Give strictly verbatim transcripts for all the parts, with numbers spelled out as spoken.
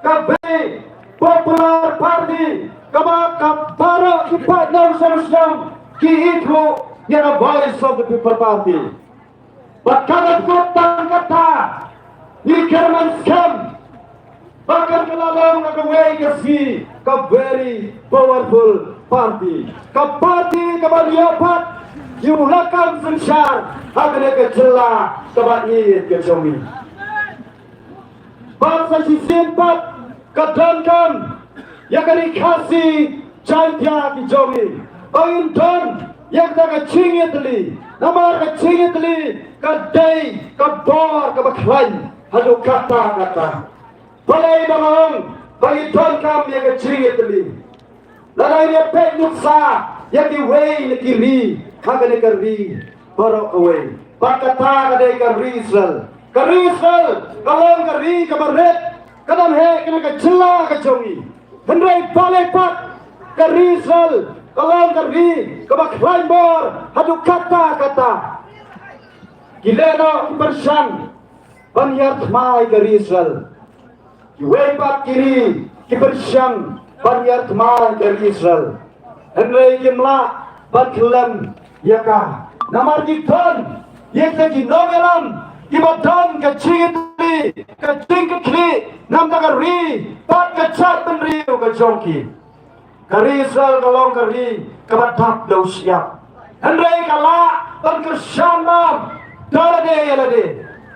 ka very popular party, kaba ka baroh ki paid nongshong shnong ki ithuh ïa ka Voice of the People Party. Bad ka dei kut tang kata, ngi kyrmen skhem ba kan ka la long na kawei ka sngi ka very powerful party, ka party kaba ïoh pat ïa u lakam synshar ha kane ka jylla kaba ïeit ka jong ngi. Bad sa shisien pat ka donkam ïa ka Ri Khasi Jaiñtia ki jong ngi ba ngin don ïa kata ka jingïatylli. Namar ka jingïatylli ka dei ka bor kaba khlaiñ haduh katta katta. Balei ba nga ong ba ngi donkam ïa ka jingïatylli? Lada ngi ïa peit nuksa ïa kiwei na ki ri ha kane ka ri baroh kawei, bad kata ka dei ka ri Israel. Ka ri Israel ka long ka ri kaba rit, ka dang heh kane ka jylla ka jong ngi. Hynrei balei pat ka ri Israel ka long ka ri kaba khlaiñ bor haduh katta katta? Ki leh noh ki pyrshang ban hiar thma ïa ka ri Israel. Kiwei pat ki ri ki pyrshang ban hiar thma ïa ka ri Israel, hynrei kim lah ban khyllem ïa ka. Namar ki don ïa kita ki nongïalam kiba don ka jingïatylli, ka jingkitkhlieh na ka bynta ka ri bad ka jaitbynriew ka jong ki. Ka ri Israel ka long ka ri kaba dap da u shyiap, hynrei ka lah ban kyrshan bam da lade ïa lade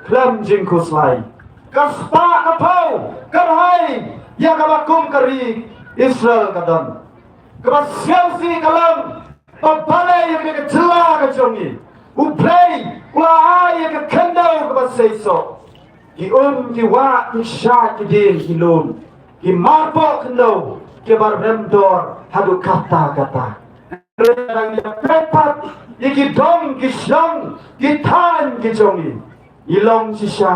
khlem jingkhuslai. Ka spah ka phew kyrhai ïa kaba kum ka ri Israel ka don. Kaba sngewsih ka long ba balei ïa ka jylla ka jong ngi U Blei u la ai ïa ka khyndew kaba seisoh. Ki um ki wah, ki shad ki dieng ki lum, ki marpoh khyndew kiba rem dor haduh katta katta. Hynrei lada ngi ïa peit pat ïa ki dong ki shnong ki thaiñ ki jong ngi, ngi long shisha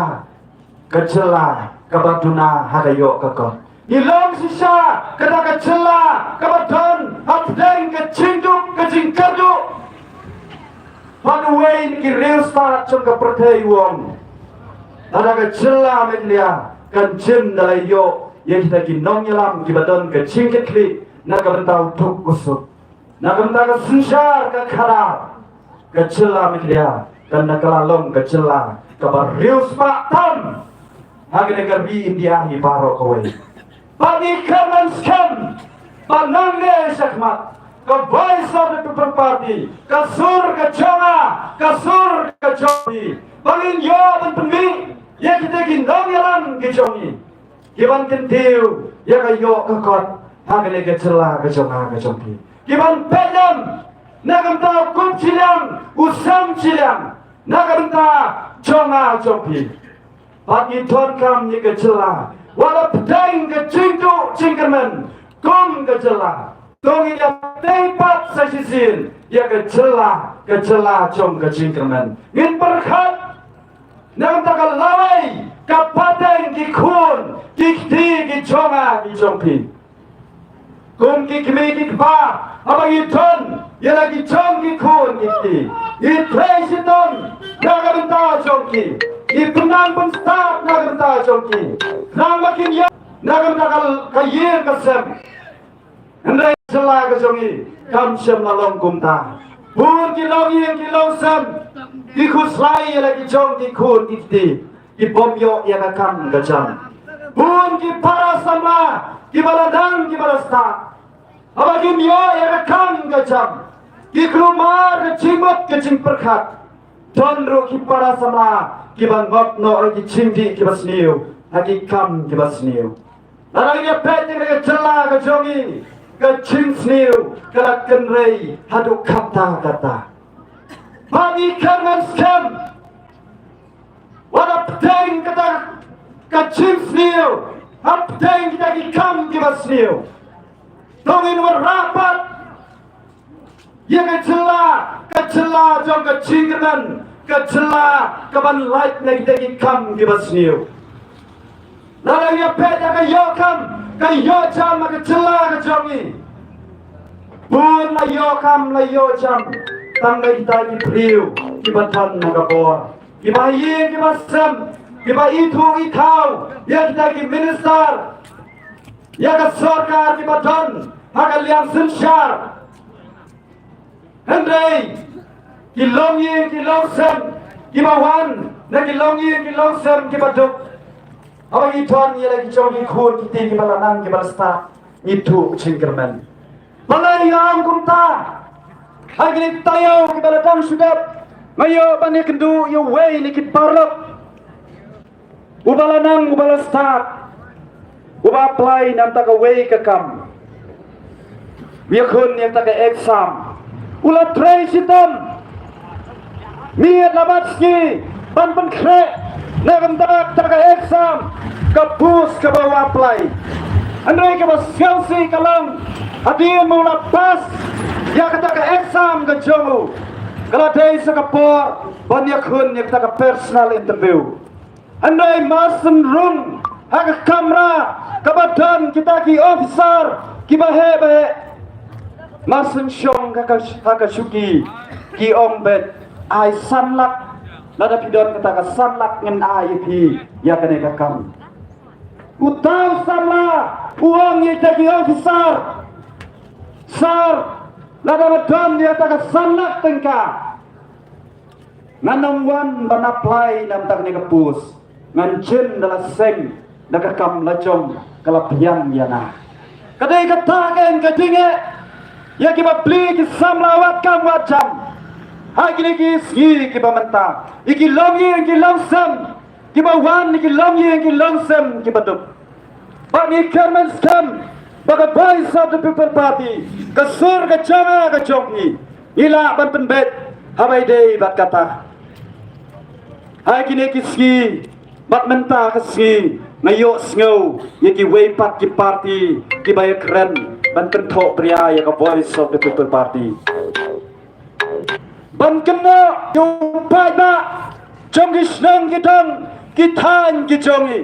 ka jylla kaba duna ha ka ïoh ka kot. Ngi long shisha kata ka jylla kaba don hapdeng ka jingduk ka jingkyrduh. Bad uwei na ki riewstad jong ka pyrthei u ong, lada ka jylla Meghalaya kan jin da la ïoh ïa kita ki nongïalam kiba don ka jingkitkhlieh na ka bynta u duk u suk, na ka bynta ka synshar ka khadar, ka jylla Meghalaya kan da ka la long ka jylla kaba riewspah tam ha kane ka ri India hi baroh kawei. Bad ngi kyrmen skhem ba nangne shakhmat ka Voice of the People Party, ka sur ka jong nga, ka sur ka jong phi, ba ngin ïoh ban pynmih ïa kita ki nongïalam ki jong ngi, ki ban kyntiew ïa ka ïoh ka kot ha kane ka jylla ka jong nga ka jong phi, ki ban peit lem na ka bynta u kup shiliang u sem shiliang na ka bynta jong nga jong phi. Bad ngi donkam ïa ka jylla wat la pdeng ka jingduh jingkyrmen kum ka jylla. To ngin ïa tei pat sa shisien ïa ka jylla, ka jylla jong ka jingkyrmen. Ngin pyrkhat na ka bynta ka lawei ka pateng ki khun ki kti ki jong nga ki jong phi. Kum ki kmie ki kpa, haba ngi don ïa la ki jong ki khun ki kti, ngi trei shitom na ka bynta jong ki, ngi pynnang pynstad na ka bynta jong ki, khnang ba kin ïoh na ka bynta ka, ka ïing ka sem. Hynrei jylla ka jong ngi kam shym la long kumta. Bun ki longïing ki longsem ki khuslai ïa la ki jong ki khun ki kti, ki bym ïoh ïa ka kam ka jam. Bun ki para samla kiba la dang kiba la stad, haba kim ïoh ïa ka kam ka jam, ki kulmar ka jingmut ka jingpyrkhat. Don ruh ki para samla kiba ngop noh ïa ki jingdih kiba sniew ha ki kam kiba sniew. Lada ngi ïa peit ïa ka jylla ka jong ngi, ka jingsniew ka la kynrei haduh katta katta. Bad ngi kyrmen skhem, wat hapdeng kata ka jingsniew, hapdeng kita ki kam kiba sniew, to ngin wanrah pat ïa ka jylla, ka jylla jong ka jingkyrmen, ka jylla kaban lait na kita ki kam kiba sniew. Lada ngi ïa peit ïa ka ïoh kam ka ïoh jam ha ka jylla ka jong ngi, bun la ïoh kam la ïoh jam tang na kita ki briew kiba don na ka bor, kiba ïing kiba sem, kiba ithuh ithaw ïa kita ki minister, ïa ka sorkar kiba don ha ka liang synshar. Hynrei ki longïing ki longsem kiba wan na ki longïing ki longsem kiba duk, haba ngi don ïa la ki jong ki khun ki kti kiba la nang kiba la stad, ngi tuh jingkyrmen. Balei nga ong kumta? Ha kine ki taïew kiba la dang shu dep, nga ïoh ban ïakynduh ïa uwei na ki paralok uba la nang, uba la stad, uba apply na kata kawei ka kam, u ïakhun ïa kata ka exam. U la trei shitom miet la bad sngi ban pynkhreh na ka bynta kata ka exam, ka post kaba u apply. Hynrei kaba sngewsih ka long, hadien ba u la pass ïa kata ka exam ka jong u, ka la dei sa ka por ban ïakhun ïa kata ka personal interview. Hynrei mar syn rung ha ka kamra kaba don kita ki officer kiba heh ba heh, mar syn shong ha ka, ha ka shuki, ki ong beit, ai san lak, lada phi don kata ka san lak ngan ai ïa phi ïa kane ka kam. Uta u samla u ong ïa kita ki officer, sir, lada nga don ïa kata ka san lak tyngka, ngan ym wan ban apply na kata kane ka post. Ngan jin da la seng da ka kam lajong ka la biang ïa nga. Ka dei kata kein ka jingeh ïa ki bapli ki samla wad kam wad jam ha kine ki sngi kiba mynta, ïa ki longïing ki longsem kiba wan, ïa ki longïing ki longsem kiba duk. Bad ngi kyrmen skhem ba ka Voice of the People Party, ka sur ka jong nga ka jong phi, ngi lah ban pynbeit haba ïadei bad kata. Ha kine ki sngi bad mynta ka sngi nga ïohsngew ïa kiwei pat ki parti kiba ïakren ban kynthoh bria ïa ka Voice of the People Party, ban kynnoh ïa u paidbah jong ki shnong ki dong ki thaiñ ki jong ngi.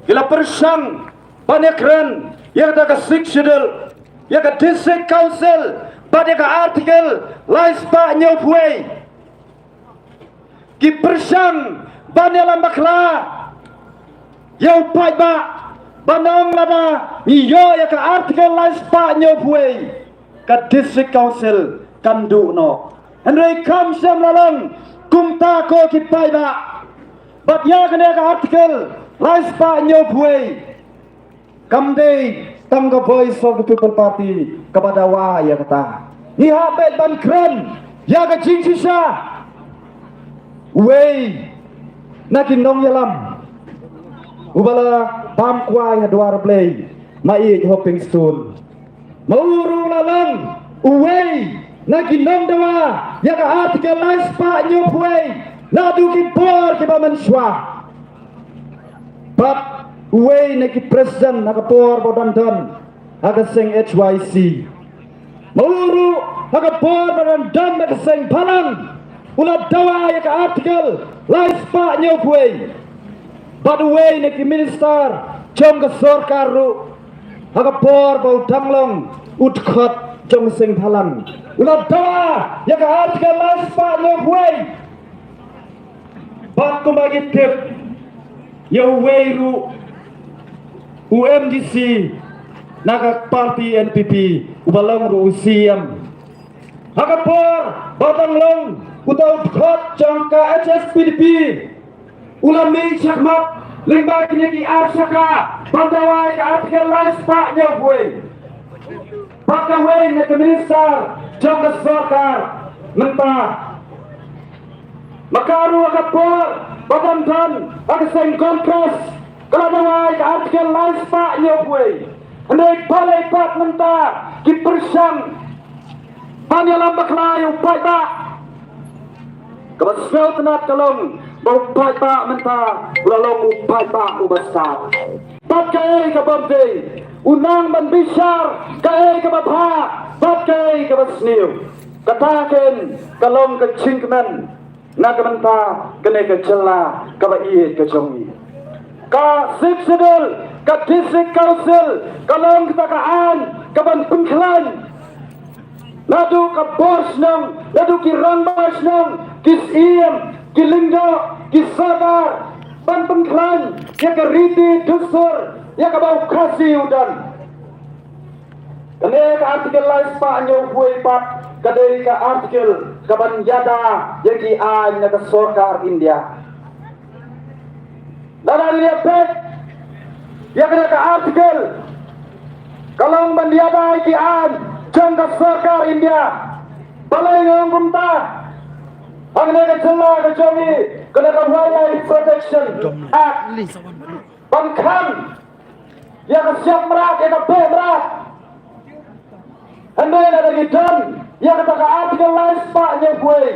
Ki la pyrshang ban ïakren ïa kata ka Sixth Schedule, ïa ka District Council bad ïa ka Article laispah hynñiewphew wei. Ki pyrshang ban ïalam bakla ïa u paidbah, ban ong lada ngi ïoh ïa ka Article laispah hynñiewphew wei, ka District Council kan duh noh. Hynrei kam shym la long kumta ko ki paidbah. Bad ïa kane ka Article laispah hynñiewphew wei, kam dei tang ka Voice of the People Party kaba dawa ïa kata. Ngi hap beit ban kren ïa ka jingshisha. Uwei na ki nongïalam uba la bam kwai ha dwar Blei, ma ïeit Hoping Stone, ma u ruh u la long uwei na ki nongdawa ïa ka Article laispah hynñiewphew wei naduh ki por kiba mynshuwa. Bad uwei na ki president ha ka por ba u dang don ha ka seng H Y C. Ma u ruh ha ka por ba u dang don ha ka seng Bhalang u la dawa ïa ka Article laispah hynñiewphew wei. Bad uwei na ki minister jong ka sorkar ruh ha ka por ba u dang long u dkhot jong ka seng Bhalang u la dawa ïa ka Article laispah hynñiewphew wei. Bad kumba ngi tip, ïa uwei ruh u M D C na ka party N P P uba long ruh u C M, ha ka por ba u dang long uta u dkhot jong ka H S P D P, u la mih shakhmat lyngba kine ki ar shaka ban dawa ïa ka Article laispah hynñiewphew wei. Bad kawei na ka minister jong ka sorkar mynta, ma ka ruh ha ka por ba u dang don ha ka seng Congress ka la dawa ïa ka Article laispah hynñiewphew wei. Hynrei balei pat mynta ki pyrshang ban ïalam bakla ïa u paidbah? Kaba sngewtynnat ka long ba u paidbah mynta u la long u paidbah uba stad. Bad kaei kaba bym dei, u nang ban bishar kaei kaba bha bad kaei kaba sniew. Kata kein ka long ka jingkmen na ka bynta kane ka jylla kaba ïeit ka jong ngi. Ka Sixth Schedule, ka District Council ka long kata ka aiñ kaban pynkhlaiñ. Naduh ka bor shnong, naduh ki rangbah shnong, ki syiem, ki lyngdoh, ki sordar, ban pynkhlaiñ ïa ka riti dustur ïa kaba u Khasi u don. Kane ka Article lai spah hynñiewphew wei pat ka dei ka Article kaban ïada ïa ki aiñ na ka sorkar India. Lada ngi ïa peit ïa kane ka Article ka long ban ïada ïa ki aiñ jong ka sorkar India. Balei nga ong kumta? Hangne ka jylla ka jong ngi, kane ka Wildlife Protection Act, ban khang ïa ka siap mrad, ïa ka beh mrad. Hynrei lada ngi don ïa kata ka Article lai spah hynñiewphew wei,